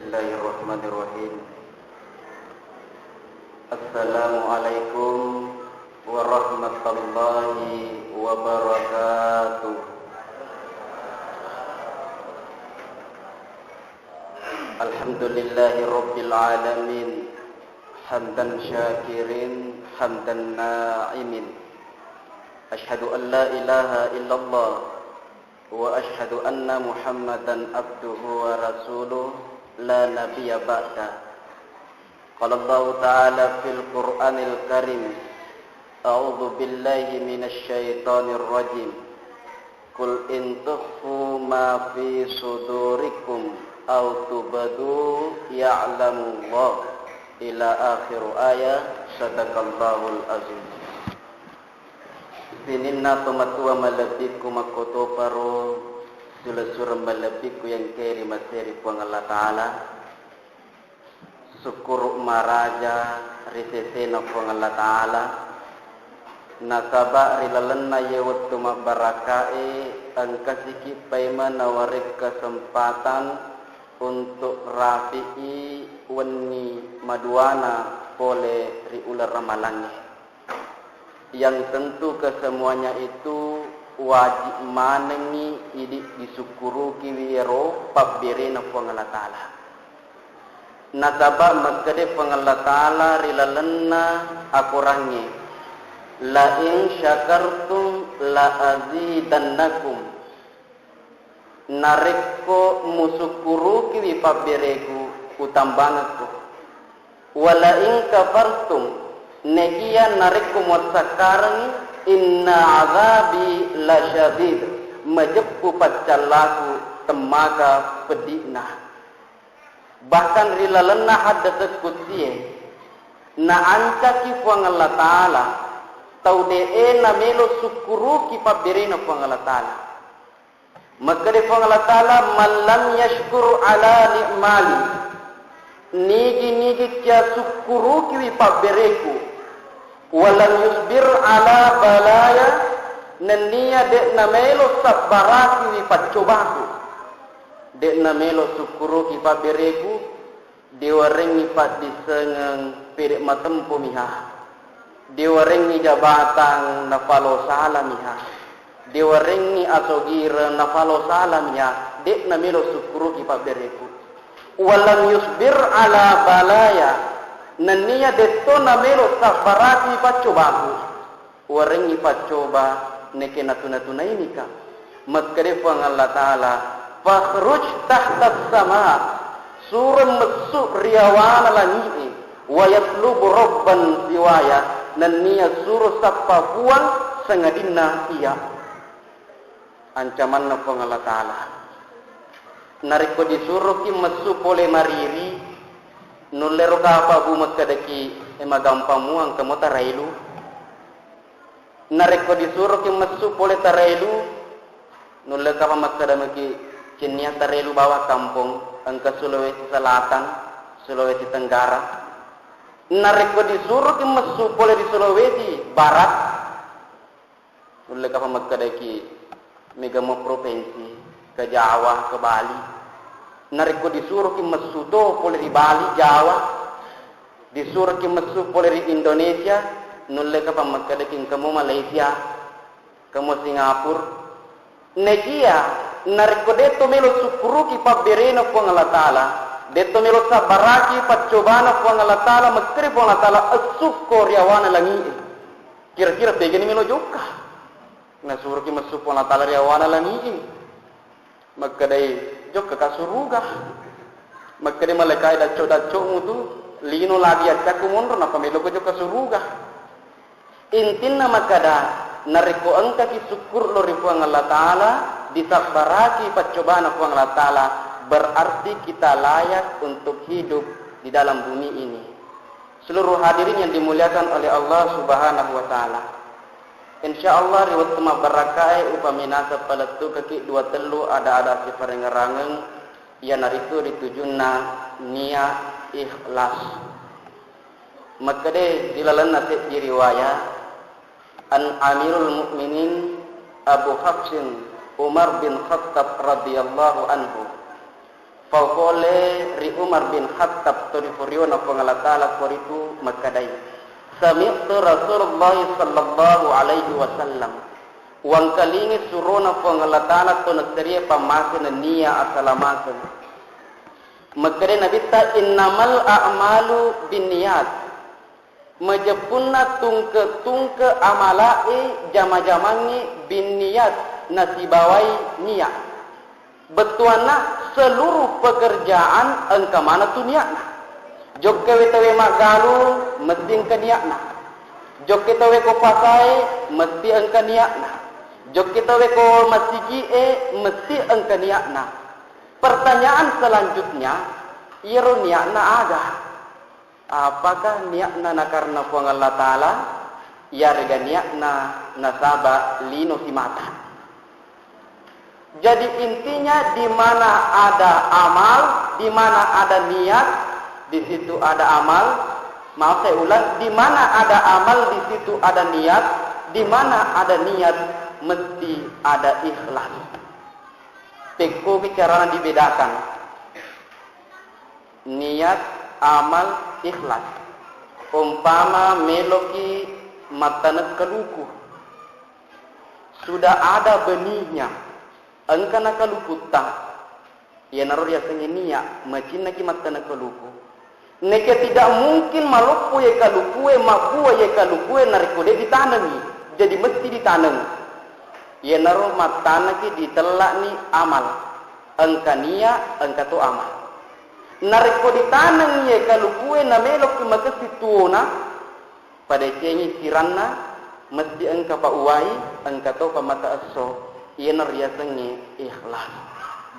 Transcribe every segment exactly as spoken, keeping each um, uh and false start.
Bismillahirrahmanirrahim. Assalamualaikum warahmatullahi wabarakatuh. Alhamdulillahi rabbil alamin. Hamdan syakirin, hamdan na'imin. Asyhadu an la ilaha illallah wa asyhadu anna Muhammadan abduhu wa rasuluh, la nabiyya ba'da. Qala Allahu ta'ala fil Qur'anil Karim, a'udzu billahi minasy syaithanir rajim. Qul in tukhfu ma fi sudurikum aw tubdu ya'lamullah, ila akhir ayat. Sadaqallahul azim. Sininna tomatoa malebbikku makkotoparo, silessureng malebbikku yang keri maseri Puang Allah Ta'ala. Sukkuru maraja ri sesena Puang Allah Ta'ala, nasaba ri lalenna iye wettu mabbaraka'e engkasiki paimeng nawareng kesempatan untuk rafi'i wenni maduana pole ri uleng ramalangnge. Yang tentu kesemuanya itu wajib manengngi idi disukkurukiwi ero pabberena Puang Allah Ta'ala. Nasaba makkeda Puang Allah Ta'ala ri lalenna akorangnge, "La in syakartum la azidannakum." Narekko musukkurukiwi pabbereku, utambangekko. Wala in kafartum, nekiya narekko muassakkarengngi, inna azabi lasyadid, majeppu paccallaku temmaka peddi'na. Bahkan ri lalenna haddatsek kutsie, naancaki Puang Allah Ta'ala tau de'e namelo sukkuruki pabberena Puang Allah Ta'ala. Makkeda Puang Allah Ta'ala, "Man lam yashkur ala ni'mali," nigi-nigi kia sukkurukiwi pabbereku, "wa lam yusbir ala balaya," nennia de'na melo sabbarakiwi paccobaku, de'na melo sukkuruki pabbereku, Dewarengngi paddissengeng pede matempo miha. Dewarengngi jabatang napalo sala miha. Dewarengngi asogireng napalo sala miha. De'na melo sukkuruki pabbereku. Walam yusbir ala balaya. Nennia detto namelo sabbaraki paccobaku. Warengngi paccoba, neke natu-natunainika. Makkeda Puang Allah Ta'ala, "Fakhruj tahtas sama," suro messu ri yawana langi'e, "wa yatlub rabban siwaya," nennia suro sappa Puang sangadinna iya. Ancamanna Puang Allah Ta'ala. Narekko disuroki messu pole mariri, nullero kapa Bu makkedaki, e, magampang mua engka mo tarailu. Narekko disuroki messu pole tarailu, nulle kapa makkeda maki, cennia tarailu bawang kampong, engka Sulawesi Selatan, Sulawesi Tenggara. Narekko disuroki messu pole ri Sulawesi Barat, Nulle kapa makkedaki mega mo provinsi, ke Jawa, ke Bali. Narekko disuroki messu to pole ri Bali, Jawa, disuroki messu pole ri Indonesia, nulle kapa makkedaki engka mo Malaysia, engka mo Singapura. Nekia, narekko detto melo sukkuruki pabberena Puang Allah Ta'ala, detto melo sabbaraki paccobana Puang Allah Ta'ala, makkeda Puang Allah Ta'ala, essukko ri yawana langi'e. Kira-kira tegani melo jokka? Nasuroki messu Puang Allah Ta'ala ri yawana langi'e. Makkedai, "Jokkaka suruga?" Makkedai malaikae, "Dacco-daccomu tu lino lagi accakku monro, nappa meloko jokka suruga." Intinna makkeda, narekko engkaki sukkur lo ri Puang Allah Ta'ala, disabbaraki paccobana Puang Allah Ta'ala, berarti kita layak untuk hidup di dalam bumi ini. Seluruh hadirin yang dimuliakan oleh Allah Subhanahu wa Ta'ala. Insya Allah, ri wettu mabbarakkae upami naseng palettukaki dua tellu ada-ada siparengerangeng, iyanaritu ritujunna niat ikhlas. Makkeda ri lalenna seddi riwaya, an Amirul Mukminin Abu Hafsin Umar bin Khattab radhiyallahu anhu, Faukolle ri Umar bin Khattab to rifuriona Puang Allah Ta'ala koritu makkedai, "Sami'tu Rasulullah sallallahu alaihi wasallam." Uwangkalingi surona Puang Allah Ta'ala to nasserie pammase nennia asalamakeng. Makkeda Nabitta, "Innamal a'malu binniyat." Majeppunna tungke-tungke amala'e jama-jamangnge binniyat nasibawai niat. Bettuanna seluruh pekerjaan engka maneng tu niatna. Jokkewe tauwe maggalung, mesti engka niatna. Jokke tauwe ko pasae, mesti engka niatna. Jokke tauwe ko masigi'e, mesti engka niatna. Pertanyaan selanjutnya, iyaro niatna aga? Apakah niatna nakarena Puang Allah Ta'ala? Iyarega niatna nasaba lino simata. Jadi intinya, di mana ada amal, di mana ada niat, di situ ada amal. Maaf, saya ulang, di mana ada amal, di situ ada niat, di mana ada niat, mesti ada ikhlas. Pekko bicarana dibedakan. Niat, amal, ikhlas. Umpama meloki mattaneng kaluku, sudah ada benihnya, engka nakalukutta, iyanaro riasengnge niat, macinnaki mattaneng kaluku. Neke tidak mungkin maloppo ye kalukue, mabbua ye kalukue narekko de ditanengi, jadi mesti ditaneng. Iyanaro mattanaki ditella'ni amal, engka niat, engka to amal. Narekko ditaneng iye kalukue nameloki makessing tuona, padecengi siranna, mesti engka pa uwai, engka topa mata esso, iyana riasengnge ikhlas.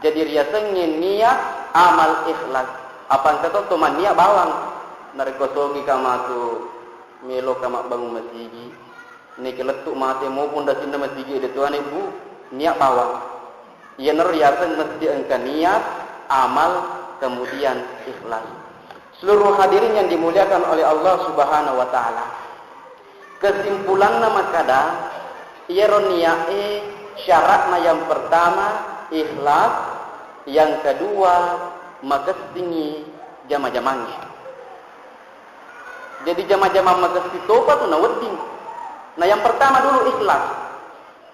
Jadi riasengnge niat amal ikhlas. Apa engka to to manniat bawang. Narekko sogika matu meloka mabbangung masigi, neke lettu mate mo fondasinna masigi de tuane, Bu, niat bawang. Iyanaro riaseng mesti engka niat, amal, kemudian ikhlas. Seluruh hadirin yang dimuliakan oleh Allah Subhanahu wa Ta'ala, kesimpulanna makkada, iyaro niat e syaratna yang pertama ikhlas, yang kedua makessingi jama-jamangnge. Jadi jama-jamang makessing topa tu nawedding. Nah, yang pertama dulu ikhlas.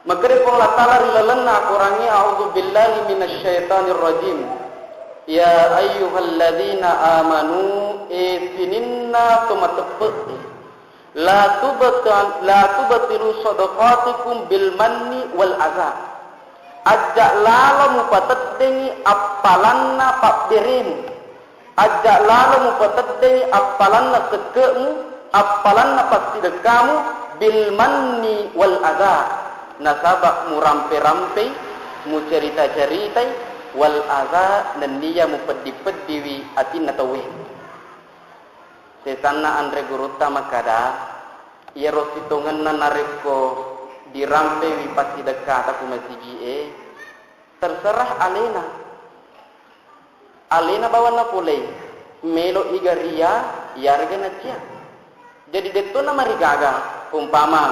Makkeda Puang Allah Ta'ala ri lalenna Akorangnge, "A'udzu billahi minasyaitonir rajim. Ya ayyuhalladzina amanu, e sininna to mateppe'e, la tubta-, la tubtilu shadaqatikum bil manni wal adza." Ajja lalo mupateddengi appalanna pabberemu. Ajja lalo mupateddengi appalanna sekke'mu, appalanna passidekkamu, bil manni wal adza, nasaba murampe-rampei, mucerita-ceritai, wal adza, nenniya mupeddi-peddiwi atinna tauwe. Sesanna anre gurutta makkada, iyaro sitongenna narekko dirampewi passidekkata ku masigi'e, terserah alena. Alena bawang napolei, melo iga ria, iyarega nacia. Jadi, detto namarigaga, umpama,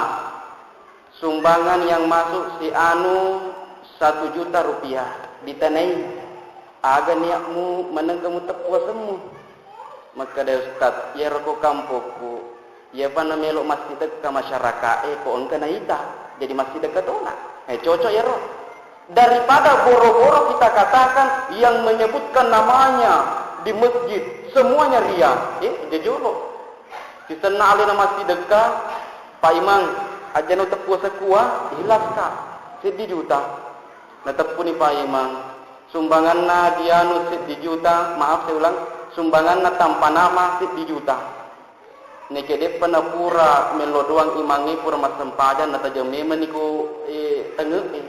sumbangan yang masuk si anu satu juta rupiah, ditanai, aga niatmu manengka muteppu asemmu? Makkeda, Ustaz, iyaro ko kampokku, iyapa namelo massidekka masyaraka'e ko engka naita, jadi massidekka tona. Eh, cocok iyaro. Daripada boro-boro kita katakan yang menyebutkan namanya di masjid, semuanya ria. Eh, jajolo. Sisenna alena massidekka, Pak Imang, ajana uteppu sekua, ikhlas, Kak. Seddi juta. Nateppuni Pak Imang. Sumbanganna dianu seddi juta, maaf saya ulang, sumbanganna tanpa nama seddi juta. Neke deppa napura mello doang imangnge pura massempajang natajeng memenni ko, eh, tenge'e.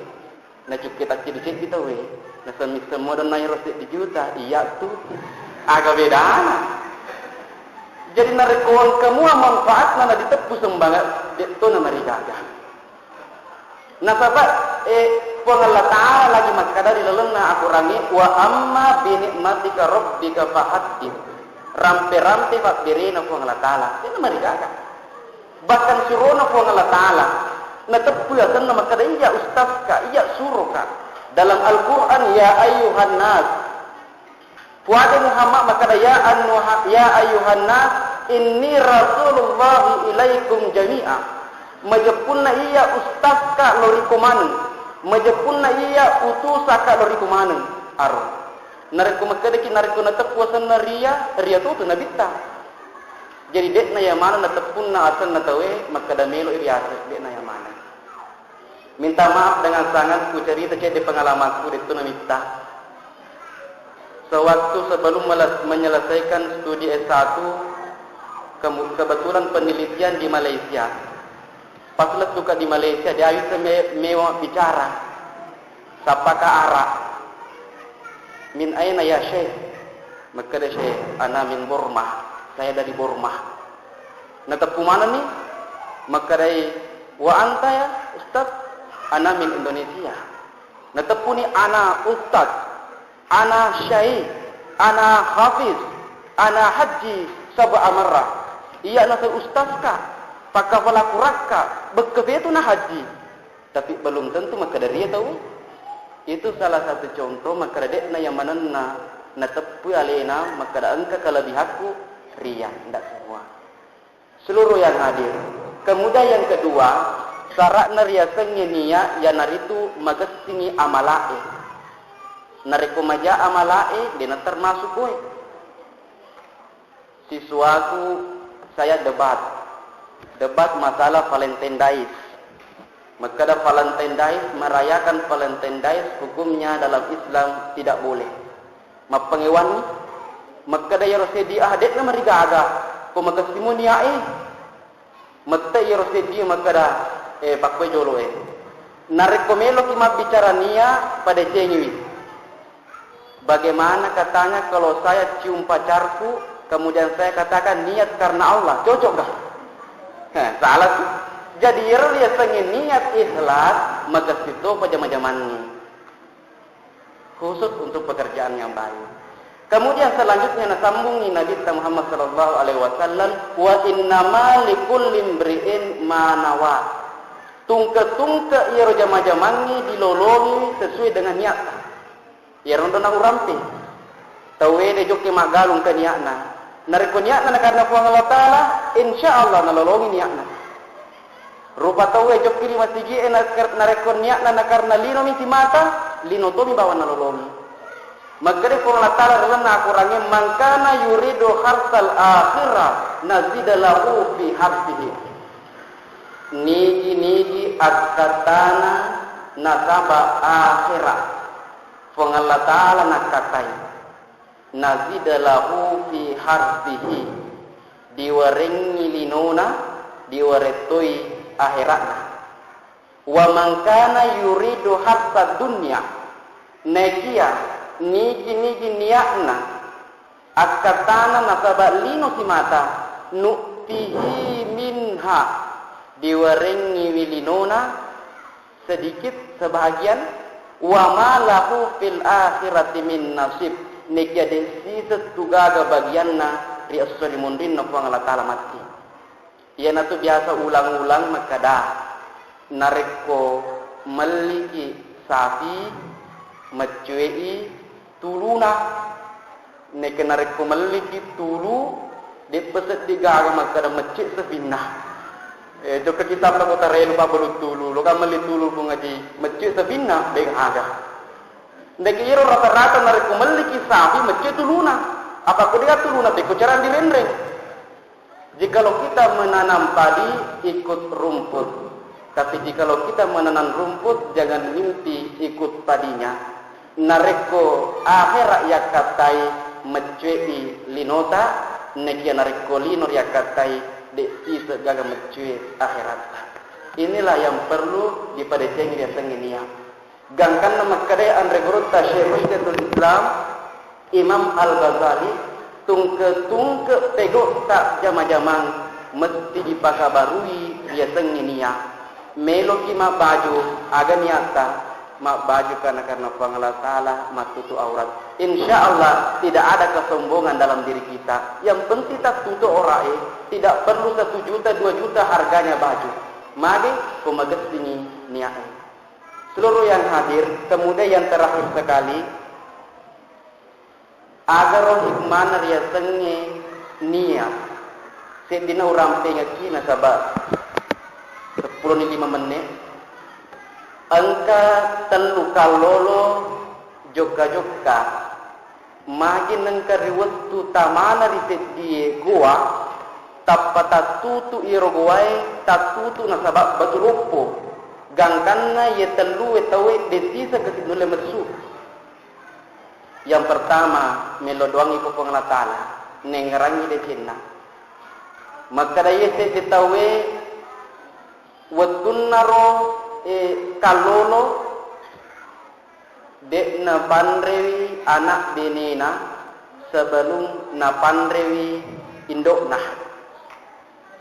Nacukketakki di seddi tauwe. Nasemmi semua donna ero seddi juta, iya tu. Aga bedana. Jadi narekko engka mua manfaatna naditeppu sumbangan, detto namarigaga. Nasaba, eh, Puang Allah Ta'ala lagi makkada ri lalenna Akorangnge, "Wa amma bi ni'matika rabbika fahaddits." Rampe-rampe pabberena Puang Allah Ta'ala. Dena marigaga. Bahkan surona Puang Allah Ta'ala, nateppu asenna makkada, "Iya ustazka, iya suroka." Dalam Al-Quran, "Ya ayyuhan nas." Puade Muhammad makkeda, "Ya annuha-, ya ayyuhan nas, inni rasulullahi ilaikum jami'a." Majeppunna iya ustazka lao ri ko maneng. Majeppunna iya utusaka lao ri ko maneng. Aro. Narekko makkedaki, narekko nateppu asenna Riya, Riya totu nabitta. Jadi de'na iya maneng nateppunna asenna tauwe makkeda melo i riaseng, de'na iya maneng. Minta maaf dengan sangat, ku cerita cedde pengalamanku, dettu namitta. Sewaktu sebelum meles-, menyelesaikan studi S satu, kemu-, kebetulan penelitian di Malaysia. Pas lettuka di Malaysia, dia bisa me-, mewa bicara. Sappaka ara. "Min aina ya Syekh?" Makkeda Syekh, "Ana min Burma." Saya dari Burma. Nateppu manenni, makkedai, "Wa anta ya Ustaz?" "Ana min Indonesia." Nateppuni, "Ana Ustaz, ana Syekh, ana Hafiz, ana Hajji sab'a marrah." Iya naseng ustazka, pakkapala kurakka, bekka fetu na hajji. Tapi belum tentu makkeda Riya tau. Itu salah satu contoh makkeda de'na iya manenna nateppui alena makkeda engka kelebihakku Riya, ndak semua. Seluruh yang hadir. Kemudian yang kedua, syaratna riasengnge niat iyanaritu magessingi amala'e. Narekko maja amala'e, de'na termasuk koe. Siswaku saya debat. Debat masalah Valentine Days. Makkeda Valentine Days, merayakan Valentine Days hukumnya dalam Islam tidak boleh. Mappangewanni, makkeda iyaro seddi, ah, de'na marigaga, ko makessimu niae. Mette iyaro seddi makkeda, eh, pakkue jolo e. Narekko meloki mabbicara nia, padecengiwi. Bagaimana katanya kalau saya cium pacarku, kemudian saya katakan niat karena Allah, cocok gak? Heh, salah tuh. Jadi iyaro riasengnge niat ikhlas, makessito pajama-jamanni. Khusus untuk pekerjaan yang baik. Kemudian selanjutnya nasambungi Nabi Muhammad sallallahu alaihi wasallam, "Wa innama likulli imri'in ma nawa." Tungke-tungke iyaro jama-jamangngi dilolongi sesuai dengan niatta. Iyaro nro naurampe. Tauwe de jokke maggalung ke niatna. Narekko niatna na karena Puang Allah Ta'ala, insya Allah nalolongi niatna. Rupa tauwe jokki ri masigi'e na-, narekko niatna nakarna linomi simata, lino tomi bawang nalolongi. Makkeda Puang Allah Ta'ala ri lalenna Akorangnge, "Man kana yuridu harsal akhirah nazid lahu fi harsihi." Nigi-nigi akkattana nasaba akhera, Puang Allah Ta'ala nakkatai. Nazid lahu fi harsihi, diwarengngi linona, diwarettoi ahera'na. Wa man kana yuridu harsad dunya, naekiya nigi-nigi niatna akkattana nasaba lino simata, nu'tihi minha, diwarengngiwi linona, sedikit sebahagian, wa ma lahu fil akhirati min nasib, nekia de siseng tu gaga bagianna ri esso ri munrinna Puang Allah Ta'ala matti. Iyanatu biasa ulang-ulang makkeda, narekko melliki sapi, meccuei tuluna. Neke narekko melliki tulu, de'pa seddi gaga makkeda mecce sapinna. Eh, jokka kitab Kota Relu pabbalu tulu, lo kan melli tulu Pung Aji, mecce sapinna, de gaga. Ndeke iyaro rata-rata narekko melliki sapi, mecce tuluna. Apa ko de tuluna, pekko carang direnreng. Jikalau kita menanam padi, ikut rumput. Tapi jikalau kita menanam rumput, jangan mimpi ikut padinya. Narekko akhera yakkattai, meccuei linota, nekia narekko lino riyakkattai, de siseng gaga meccue akheratta. Inilah yang perlu dipadecengi riasengnge niat. Gangkanna makkedai anre gurutta Syekh Hujjatul Islam Imam Al-Ghazali, tungke-tungke pegotta jama-jamang mesti dipakabarui riasengnge niat. Meloki mabbaju, aga niatta? Mabbaju karena, karena Puang Allah Ta'ala, mattutu aurat. Insya Allah tidak ada kesombongan dalam diri kita. Yang penting tattutu aurae, tidak perlu satu juta, dua juta harganya baju. Mage ko magessingi niae. Seluruh yang hadir, kemudian yang terakhir sekali, Agaro hikmana riasengnge nia, seddina urampengekki nasaba seppuloni lima menit. Engka tellu kallolo jokka-jokka. Magi nengka ri wettu tamana ri seddie goa, tappa tattutu iyaro goae, tattutu nasaba batu loppo. Gangkanna iye tellue tauwe de siseng kasi nulle messu. Yang pertama, melo doangngi ko Puang Allah Taala, nengngerangngi decenna. Makkeda iye seddi tauwe, wettunnaro, eh, kallolo, de' napanrewi anak benena sebelum napanrewi indo'na.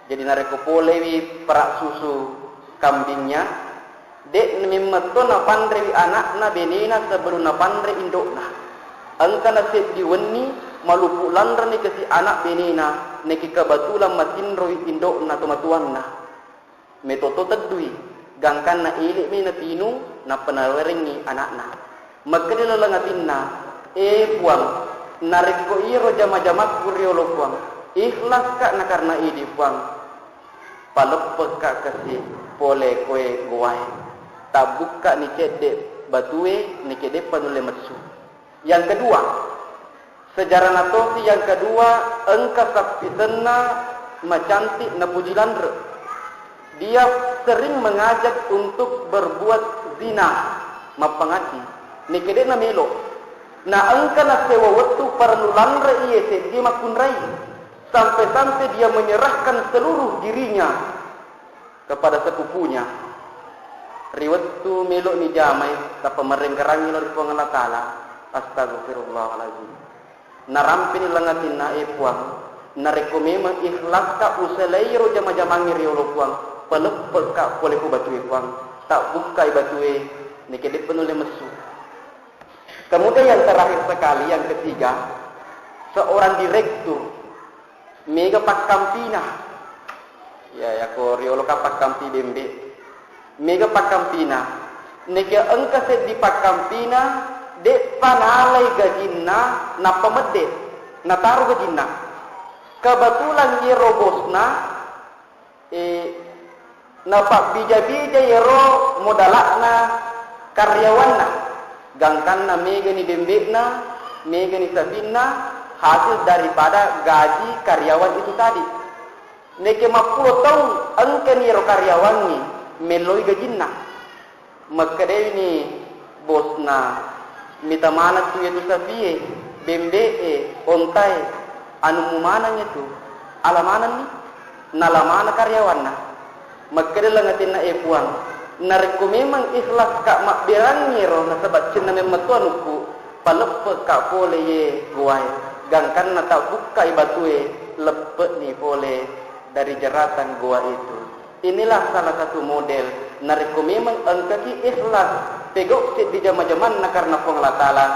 Jadi, narekko polewi perak susu kambingnya, de' memmetto napanrewi anakna benena sebelum napanre indo'na. Engka naseddi wenni malupu lanreni kasi anak benena, neke kebetulan matinroi indo'na tomatoanna. Metoto teddui, gangkanna ele'mi natinung, nappa nawerengngi anakna. Makkeda laleng atinna, "E Puang, narekko iyaro jama-jamakku riolo Puang, ikhlaska nakarna idi Puang, paleppekka kasi pole koe gowae. Tabbukkani cedde batue, neke deppa nulle messu." Yang kedua, sejarah natosi yang kedua, engka sappisenna macantik napuji lanre. Dia sering mengajak untuk berbuat zina, mappangaddi. Neke de' namelo. Na engka nasewa wettu parellu lanre iye seddi makkunrai. Sampai-sampai dia menyerahkan seluruh dirinya kepada sepupunya. Ri wettu melo'ni jamai, tappa marengkarangngi lao ri Puang Allah Taala, astagfirullahalazim. Narampini langatinna, "E Puang, narekko memang ikhlaska usalai ro jama-jamangnge riolo Puang, paleppekka pole ko batue Puang, tabbukkai batue, neke deppa nulle messu." Kemudian yang terakhir sekali, yang ketiga, seorang direktur mega pakkampina. Ya, yako rioloka pakkampi bembe. Mega pakkampina. Neke engka seddi pakkampina, de'pa nalai gajinna, nappa medde. Nataro gajinna. Kebetulan iyaro bosna, eh, napabbija-bija iyaro modala'na karyawanna. Gangkanna megani bembe'na, megani sapinna, hasil daripada gaji karyawan itu tadi. Neke mappulo taung engkani ero karyawangnge, melloi gajinna. Makkedaini bosna, "Mita maneng tu iyatu sapie, bembe'e, ontae, anummu maneng iyatu, ala manenni?" Nala maneng karyawanna. Makkeda langatinna, "E Puang, narekko memang ikhlaska mabberangngi ero nasaba cinna memmetto anukku, paleppe'ka pole iye gowae, gangkanna tabbukkai batue, leppe'ni pole dari jeratan gowa itu." Inilah salah satu model, narekko memang engkaki ikhlas, pegau seddi jama-jamanna karena Puang Allah Taala,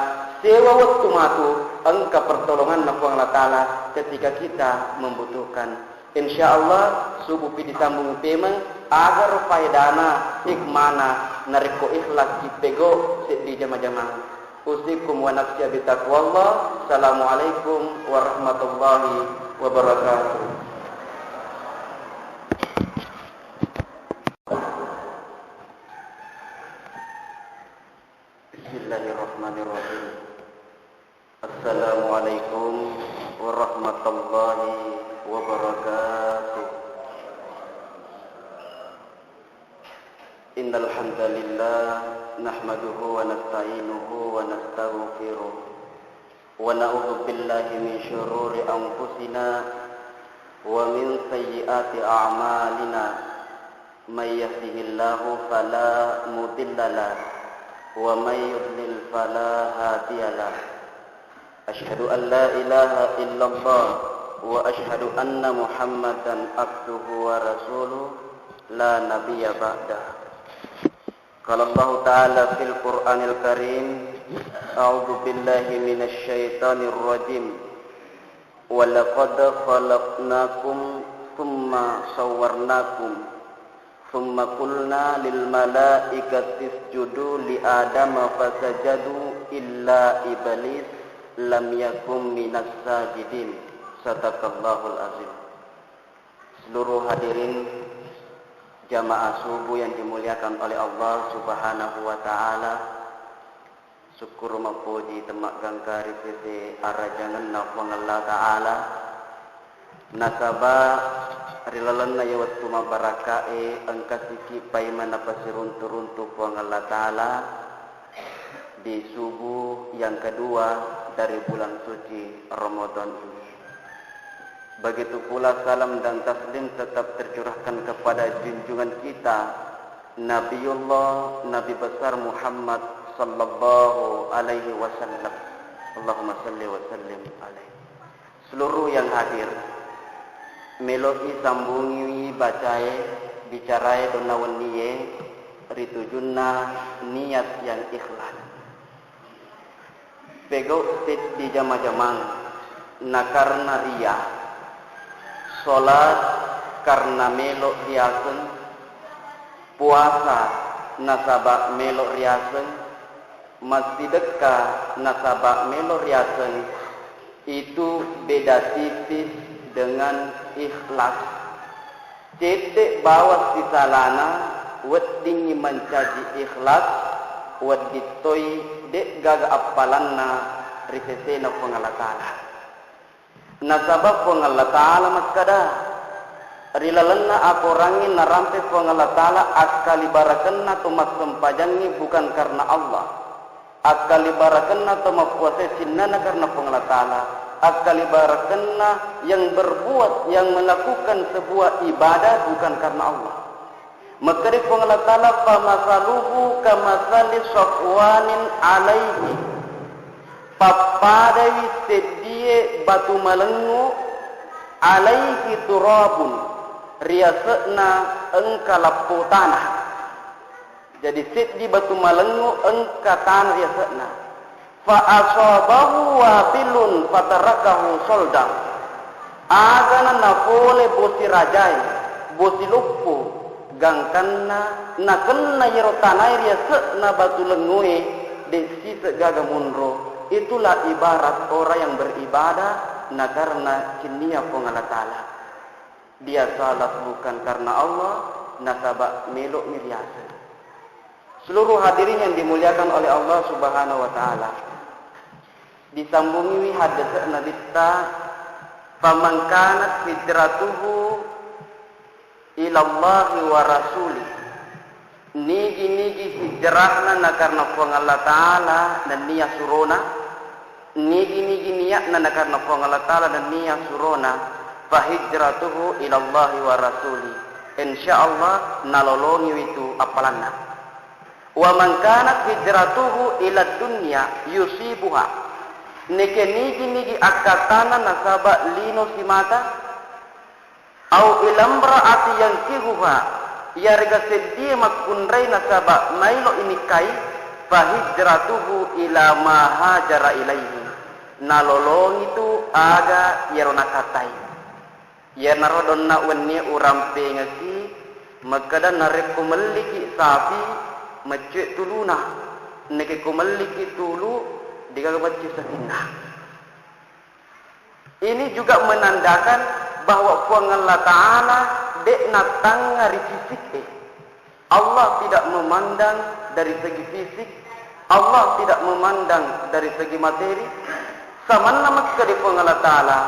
sewa wettu matu, engka pertolonganna Puang Allah Taala ketika kita membutuhkan. Insya Allah, subupi disambung pemeng, agaro faedana, hikmana, narekko ikhlas ki pegau seddi jama-jamang. Usikum wa nafsi bitaqwallah. Assalamualaikum warahmatullahi wabarakatuh. Bismillahirrahmanirrahim. Assalamualaikum warahmatullahi wabarakatuh. Innal hamdalillah, nahmaduhu wa nasta'inuhu wa nastaghfiruh, wa na'udzu billahi min syururi anfusina wa min sayyiati a'malina. May yahdihillahu fala mudilla lah, wa may yudlil fala hadiya lah. Asyhadu an la ilaha illallah wa asyhadu anna Muhammadan abduhu wa rasuluh, la nabiyya ba'dah. Qala Allahu ta'ala fil Qur'anil Karim, a'udzu billahi minasy syaithanir rajim. Wa laqad khalaqnakum tsumma sawwarnakum, tsumma qulna lil malaikati isjudu li Adama fasajadu illa iblis lam yakun minas sajidin. Sadaqallahul azim. Seluruh hadirin jamaah subuh yang dimuliakan oleh Allah Subhanahu wa Ta'ala, syukur mappoji temmaggangka ri sese arajangenna Puang Allah Ta'ala. Nasaba ri lalenna iya wettu mabbaraka'e engka siki paimeng napasiruntu-runtu Puang Allah Ta'ala di subuh yang kedua dari bulan suci Ramadan ini. Begitu pula salam dan taslim tetap tercurahkan kepada junjungan kita, Nabiullah Nabi Besar Muhammad sallallahu alaihi wasallam. Allahumma salli wa sallim alaihi. Seluruh yang hadir, melo'i sambungiwi bacae, bicarae donna wennie ri tujunna niat yang ikhlas. Pegau seddi jama-jamang nakarna ria, salat karna melo riaseng, puasa nasaba melo riaseng, massidekka nasaba melo riaseng, itu beda tipis dengan ikhlas. Cedde bawang sisalana, weddingngi mancaji ikhlas, wedding toi de'gaga appalanna ri sesena Puang Allah Ta'ala. Nasaba Puang Allah Ta'ala makkada, ri lalenna akorangnge narampe Puang Allah Ta'ala akkalibarakenna to massempajangnge bukan karena Allah. Akkalibarakenna to mappuasae sinnana karena Puang Allah Ta'ala. Akkalibarakenna yang berbuat, yang melakukan sebuah ibadah bukan karena Allah. Makkeda Puang Allah Ta'ala, "Famasaluhu kamasali safwanin alaihi." Pappadai seddie batu malengngu, alaihi turabun, riase'na engka lappo tanah. Jadi seddi batu malengngu engka tanah riase'na. Fa asabahu wabilun fatarakahu solda. Agana nafole bosi rajae, bosi loppo, gangkanna nakenna iyaro tanae riase'na batu lengngoe, de' siseng gaga monro. Itulah ibarat orang yang beribadah nakarena cinnia Puang Allah Ta'ala. Dia salat bukan karena Allah, nasaba melo'mi riaseng. Seluruh hadirin yang dimuliakan oleh Allah Subhanahu wa Ta'ala, disambungiwi haddese'na Nabitta, "Faman kanat hijratuhu ilallahi wa rasulih." Nigi-nigi hijrahna nakarena Puang Allah Ta'ala nennia surona, nigi-nigi niatna nakarena Puang Allah Ta'ala nennia surona, fa hijratuhu ilallahi wa rasuli. Insya Allah nalolongiwi tu appalanna. Wa man kanat hijratuhu ila dunya yusibuha. Neke nigi-nigi akkattana nasaba lino simata, au ilamra'ati yankihuha, iyarega seddie makkunrai nasaba maelo inikkai, fa hijratuhu ila ma hajara ilaihi, nalolongi tu aga iyaro nakattai. Iyanaro donna wennie urampengekki, makkeda narekko melliki sapi, meccue tuluna, nekko melliki tulu, degaga meccue sapinna. Ini juga menandakan bahwa Puang Allah Ta'ala de' nattangnga ri fisik e. Allah tidak memandang dari segi fisik, Allah tidak memandang dari segi materi. Samanna makkeda Puang Allah Ta'ala,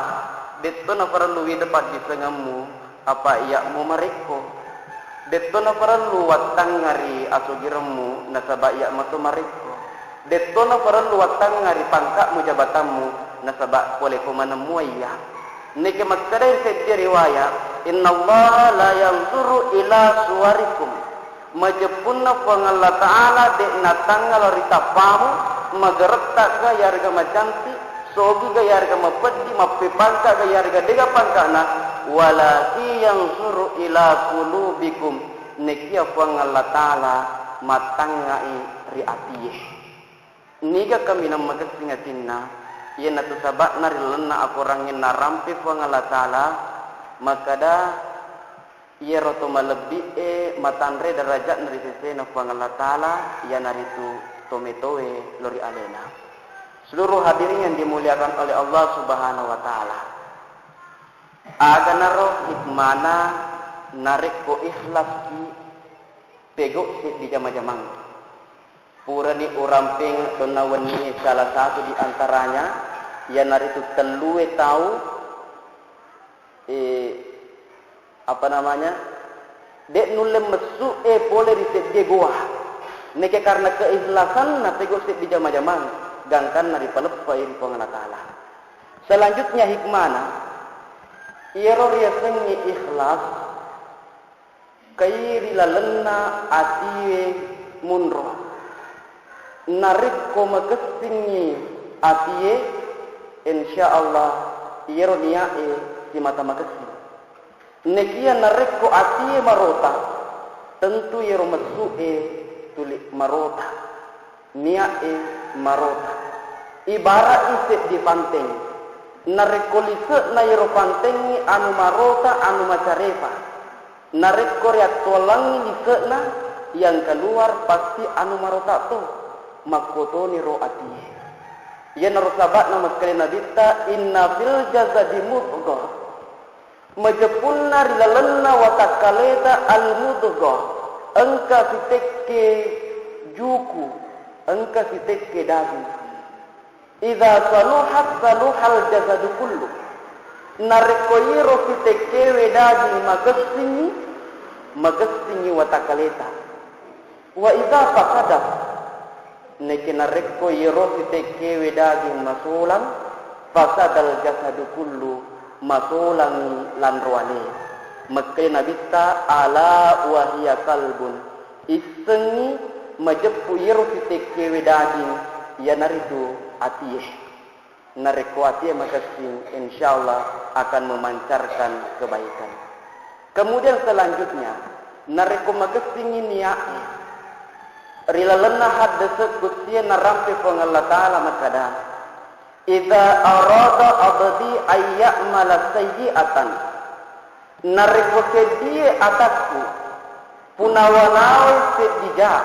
detto naparellu wita paddisengemmu, apa iya'mu marekko. Detto naparellu wattangnga ri asogiremmu, nasaba iya' mato marekko. Detto naparellu wattangnga ri pangka'mu, jabatammu, nasaba pole ko maneng mua iya. Neke makkedai seddi riwaya, "Innallaha la yanzuru ila suwarikum." Majeppunna Puang Allah Ta'ala de' natangnga lao ri tappamu, mageretta'ga yarega macanti', sogiga yarega mapeddi, mappepangka'ga yarega dega pangka'na, walakin yanzuru ila qulubikum, nekia Puang Allah Ta'ala mattangngai ri atie. Niga kaminang makessing atinna, iyanatu saba'na ri lalenna akorangnge narampe Puang Allah Ta'ala, makkeda, iyaro to malebbi'e matanre daraja'na ri sesena Puang Allah Ta'ala, iyanaritu to metoe lao ri alena. Seluruh hadirin yang dimuliakan oleh Allah Subhanahu wa Ta'ala, aganaro hikmana narekko ikhlaski pegau seddi jama-jamang. Purani urampeng donna wennie salah satu di antaranya, iyanaritu tellue tau, eh, apa namanya, de' nulle messu e pole ri seddie goa. Neke karena keikhlasan na pegau seddi jama-jamang, gangkanna ripaleppai ri Puang Allah Ta'ala. Selanjutnya hikmana, iyaro riasengnge ikhlas, kai ri lalenna atie munro. Narekko makessingngi atie, insya Allah iyaro niae simata makessing. Nekia narekko atie marota, tentu iyaro messu'e tuli marota. Nia'e marota. Ibara'i seddi panteng. Narekko lise'na iyaro pantengnge anu marota, anu macarepa. Narekko riattuallangngi lise'na, yang keluar pasti anu marota to. Makkotoniro atie. Iyanaro saba'na makkeda Nabitta, "Inna fil jasadi mudghah." Majeppunna ri lalenna watakkaleta al-mudghah, engka sitekke juku, engka sitekke daging. Idza saluhat saluhal jasadu kullu. Narekko iyaro sitekkewe daging makessingngi, makessingngi watakkaleta. Wa idza fasadat, neke narekko iyaro sitekkewe daging masolang, fasadal jasadu kullu, masolangngi lanroane. Makkeda Nabitta, "Ala wa hiya qalbun." Issengngi majeppu iyaro sitekkewe daging, iyanaritu atie. Narekko atie makessing, insya Allah akan memancarkan kebaikan. Kemudian selanjutnya, narekko makessingngi nia'e, ri lalenna haddese qudsie narampe Puang Allah Ta'ala makkada, "Idza arada abdi ayya'mala sayyi'atan." Narekko seddie atakku, punawa-nawai seddi ja,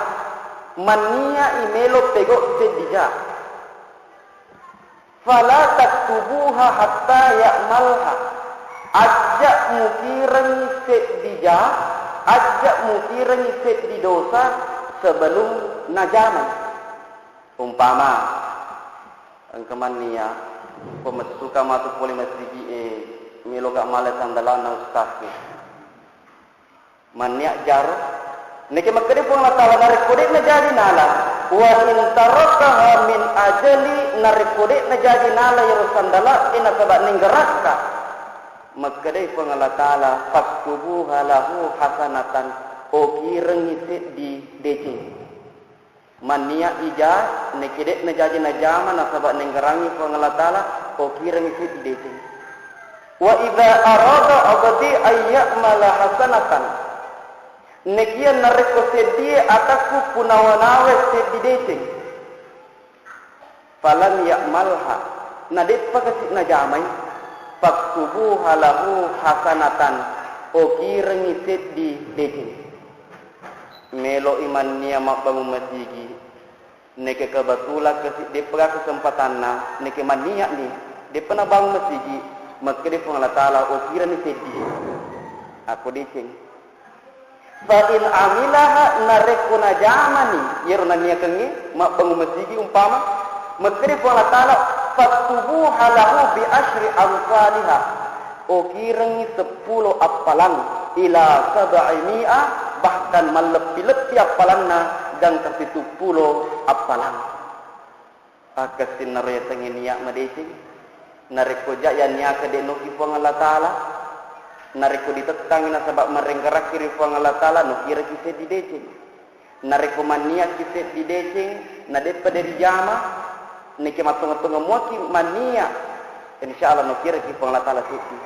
mannia'i melo pegau seddi ja. Fala taktubuha hatta ya'malha. Ajja mukirengngi seddi ja, ajja mukirengngi seddi dosa sebelum najamai. Umpama, engka mannia, pemessuka matu pole masigi'e, meloka male sandalana ustazku. Mannia jaro. Neke makkeda Puang Allah Ta'ala, narekko de'na jaji nala, wa in tarakaha min ajali, narekko de'na jaji nala iyaro sandala e nasaba nenggerakka. Makkeda Puang Allah Ta'ala, faktubuha lahu hasanatan, okirengngi seddi deceng. Mannia ija, neke de'na jaji najama nasaba nenggerangngi Puang Allah Ta'ala, okirengngi seddi deceng. Wa idza arada abdi ayya'mala hasanatan. Nekia narekko seddie atakku punawa-nawa seddi deceng. Falam ya'malha, na deppa kasi najamai, faktubuha lahu hasanatan, okirengngi seddi deceng. Melo'i mannia mabbangung masigi, neke kebetulan kasi deppa kesempatanna, neke mannia'ni, deppa nabangung masigi, makkeda Puang Allah Ta'ala, okirenni seddi. Akko deceng. Fa in amilaha, narekko najamani iyaro nanniakengnge, mabbangung masigi umpama, makkeda Puang Allah Ta'ala, "Faktubuha lahu bi asyri amsaliha." Okirengngi seppulo appalang, ila sab'imi'a, bahkan malleppi-leppi appalanna, gangka situppulo appalang. Pakkassinna ro yasengnge nia' madeceng. Narekko ja' yanniaka de' noki Puang Allah Ta'ala, narekko ditettangngi nasaba' marengkarakki ri Puang Allah Ta'ala, nokiraki seddi deceng. Narekko manniakki seddi deceng, na de'pa de' rijama, neke mattongeng-tongeng muaki mannia', insya Allah nokiraki Puang Allah Ta'ala seddi.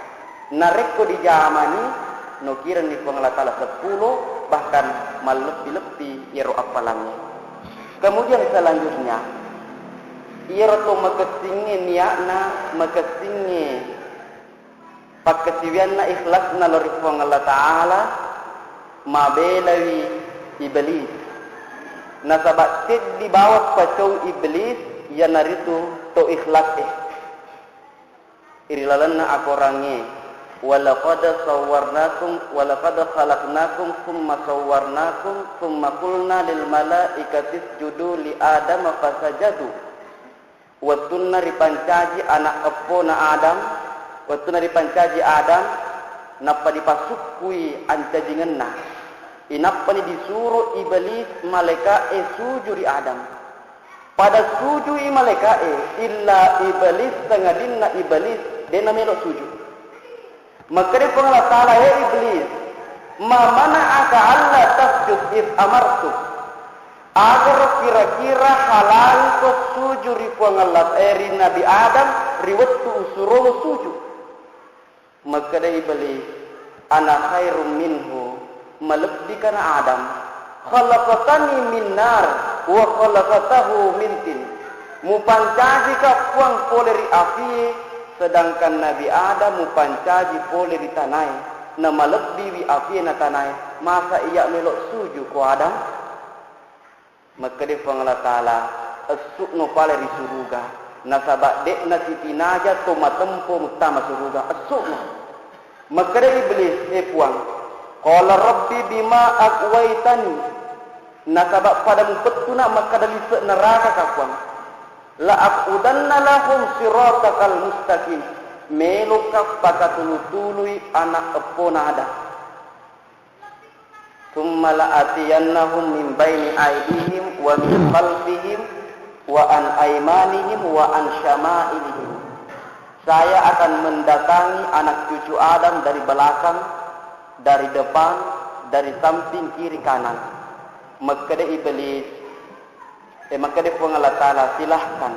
Narekko dijamani, nokirenni Puang Allah Ta'ala seppulo, bahkan malleppi-leppi iyaro appalangnge. Kemudian selanjutnya, iyaro to makessingnge nia'na, makessingnge pakkasiwianna, ikhlasna lao ri Puang Allah Ta'ala, mabelawi Iblis. Nasaba' seddi bawang pacau Iblis, Iyanaritu to ikhlas e ri lalenna akorangnge, "Walaqad sawwarnakum, walaqad khalaqnakum tsumma sawwarnakum, tsumma qulna lil malaikati isjudu li Adama fasajadu." Wettunna ripancaji ana' eppona Adam, wettunna ripancaji Adam, nappa dipasukkui ancajingenna. Inappani disuro Iblis malaeka'e suju ri Adam. Pada sujui malaeka'e, illa Iblis, sangadinna Iblis, de' namelo suju. Makkeda Puang Allah Ta'ala, "He Iblis, ma mana'aka alla tasjud id amartuk?" Agaro kira-kira halangiko suju ri Puang Allah, eh, ri Nabi Adam ri wettu usuromu suju? Makkeda Iblis, "Ana khairum minhu, malebbikana Adam. Khalaqtani min nar wa khalaqtahu min tin." Mupancajika Puang pole ri apie, sedangkan Nabi Adam mupancaji pole ri tanae, namalebbiwi apie na tanae, masa iya melo suju ko Adam? Makkeda Puang Allah Ta'ala, "Essu'no pale ri suruga, nasaba de'na sitinaja to matempo muttama suruga, essu'no." Makkeda Iblis, "E Puang, qala rabbi bima aghwaytani." Nasaba pada mupettuna makkeda lise' neraka ka Puang. "La aqudanna lahum siratakal mustaqim." Meloka pakatulu-tului ana' eppona Adam. "Tsumma la'atiyannahum min baini aidihim wa min khalfihim wa an aimanihim wa an syama'ilihim." Saya akan mendatangi anak cucu Adam dari belakang, dari depan, dari samping, kiri, kanan. Makkeda Iblis, eh, makkeda Puang Allah Ta'ala, "Silahkan.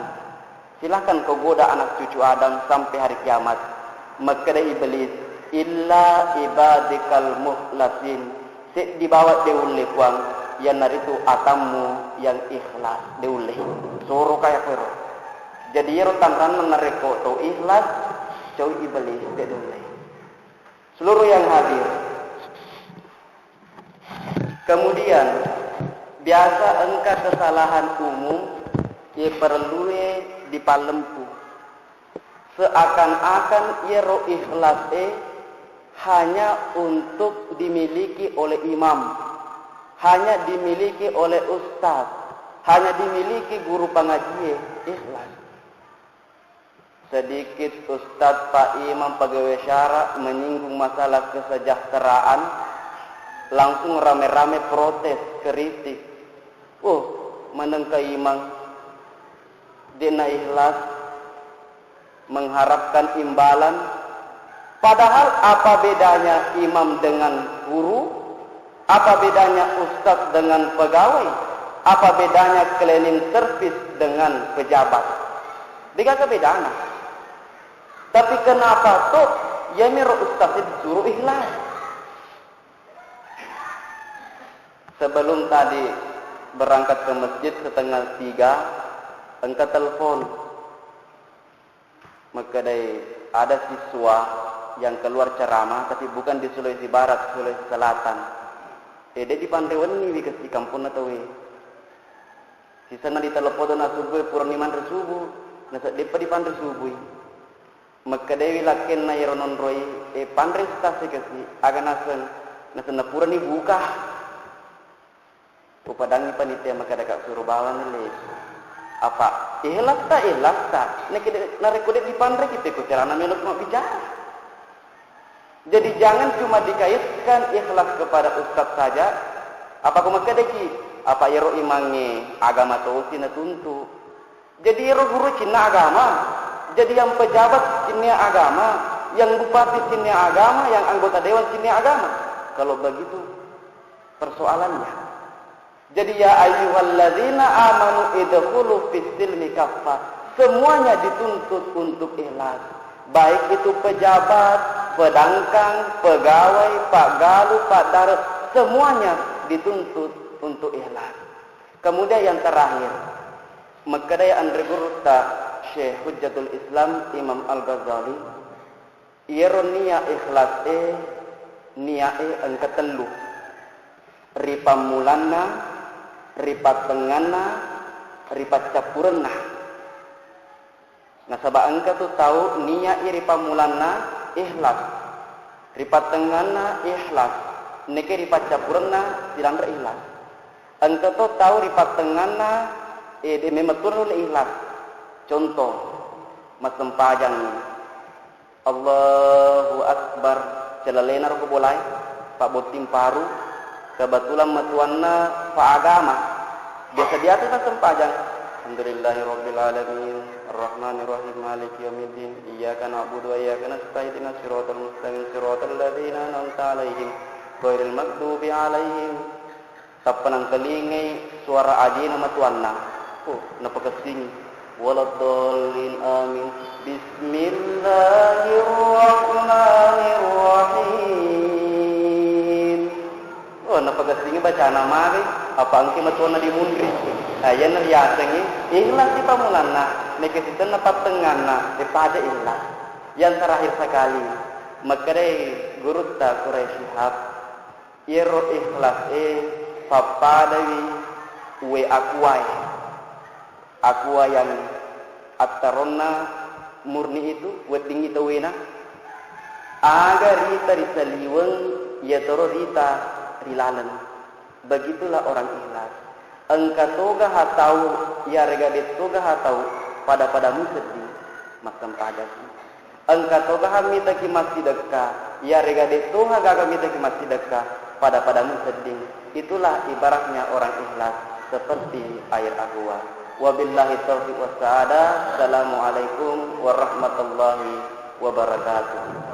Silahkan kau goda anak cucu Adam sampai hari kiamat." Makkeda Iblis, "Illa ibadikal mukhlasin." Seddi bawang de ulle Puang, iyanaritu atammu yang ikhlas, de ulle. Soro kaya kero. Jadi iyaro tanranna narekko tau ikhlas, cau Iblis de ulle. Seluruh yang hadir. Kemudian, biasa engka kesalahan umum, ye perlue dipallempu. Seakan-akan iyaro ikhlas e hanya untuk dimiliki oleh imam, hanya dimiliki oleh ustaz, hanya dimiliki guru pangajie, ikhlas. Sedikit ustaz, pak imam, pegawai syara menyinggung masalah kesejahteraan, langsung rame-rame protes, kritik. Oh, manengka imang, de'na ikhlas, mengharapkan imbalan. Padahal apa bedanya imam dengan guru? Apa bedanya ustaz dengan pegawai? Apa bedanya cleaning service dengan pejabat? De'gaga bedana. Tapi kenapa to iyamiro ustaz disuruh ikhlas? Sebelum tadi berangkat ke masjid setengah tiga, engka telepon. Makkedai, ada siswa yang keluar ceramah, tapi bukan di Sulawesi Barat, Sulawesi Selatan. Eh, de' dipanre wenni wi kasi kamponna tauwe. Sisenna ditelepon na subuh, purani manre subuh, naseddeppa dipanre subuh. Makkedaiwi lakkenna iyaro nonroi, eh, panre ustaz kasi, aga naseng, naseng na purani buka. Upadangngi panitia makkeda, "Kak, suro bawang lesu." Apa? Ikhlas ta, ikhlas ta. Narekko de-, narekko de dipanreki, teko carana melo mabbicara. Jadi jangan cuma dikaitkan ikhlas kepada ustaz saja. Apa ko makkedaki? Apa iyaro imangnge agama tosi natuntu. Jadi ero guru cinna agama, jadi yang pejabat cinna agama, yang bupati cinna agama, yang anggota dewan cinna agama. Kalau begitu persoalannya. Jadi, ya ayyuhalladzina amanu idkhulu fis silmi kaffa. Semuanya dituntut untuk ikhlas. Baik itu pejabat, pedangkang, pegawai, pak galu, pak darat, semuanya dituntut untuk ikhlas. Kemudian yang terakhir, makkedai anre gurutta Syekh Hujjatul Islam Imam Al-Ghazali, iyaro nia ikhlas e, nia e engka tellu. Ri pammulanna, ri pattengnganna, ri paccappurenna. Nasaba engka tu tau nia'i ri pammulanna ikhlas, ri pattengnganna ikhlas, neke ri paccappurenna silanre ikhlas. Engka to tau ri pattengnganna, eh, de' memeng tu nulle ikhlas. Contoh, massempajang. Allahu Akbar, celalena ro ko bolae, pabbotting paru, kebetulan matuanna pa agama. Biasa-biasa massempajang. Alhamdulillahi rabbil alamin, arrahmanir rahim, maliki yaumiddin, iyyaka na'budu wa iyyaka nasta'in, ihdinas siratal mustaqim, siratal ladzina an'amta 'alaihim, ghairil maghdubi 'alaihim. Tappa nangkalingai suara ajena matuanna. Oh, napakessingi. Waladdallin, amin. Bismillahirrahmanirrahim. Oh, napakessingi bacana magai, apa engke matuanna dimunri. Nah, iyana riasengngi ikhlas ri pammulanna, neke sitenna pattengnganna, eh, paja ikhlas. Yang terakhir sekali, makkedai gurutta Quraish Shihab, Iyaro ikhlas e pappadawi uwe aqua e. Aqua yang attaronna murni itu, weddingngi tauwena. Aga rita ri saliweng, iyatoro rita ri laleng. Begitulah orang ikhlas. Engka togaha tau, iyarega de' togaha tau, pada-pada musedding, massempajangki. Engka togaha mitaki massidekka, iyarega de' toha gaga mitaki massidekka, pada-pada musedding. Itulah ibaratnya orang ikhlas, seperti air aqua. Wabillahi taufiq wassa'adah. Assalamualaikum warahmatullahi wabarakatuh.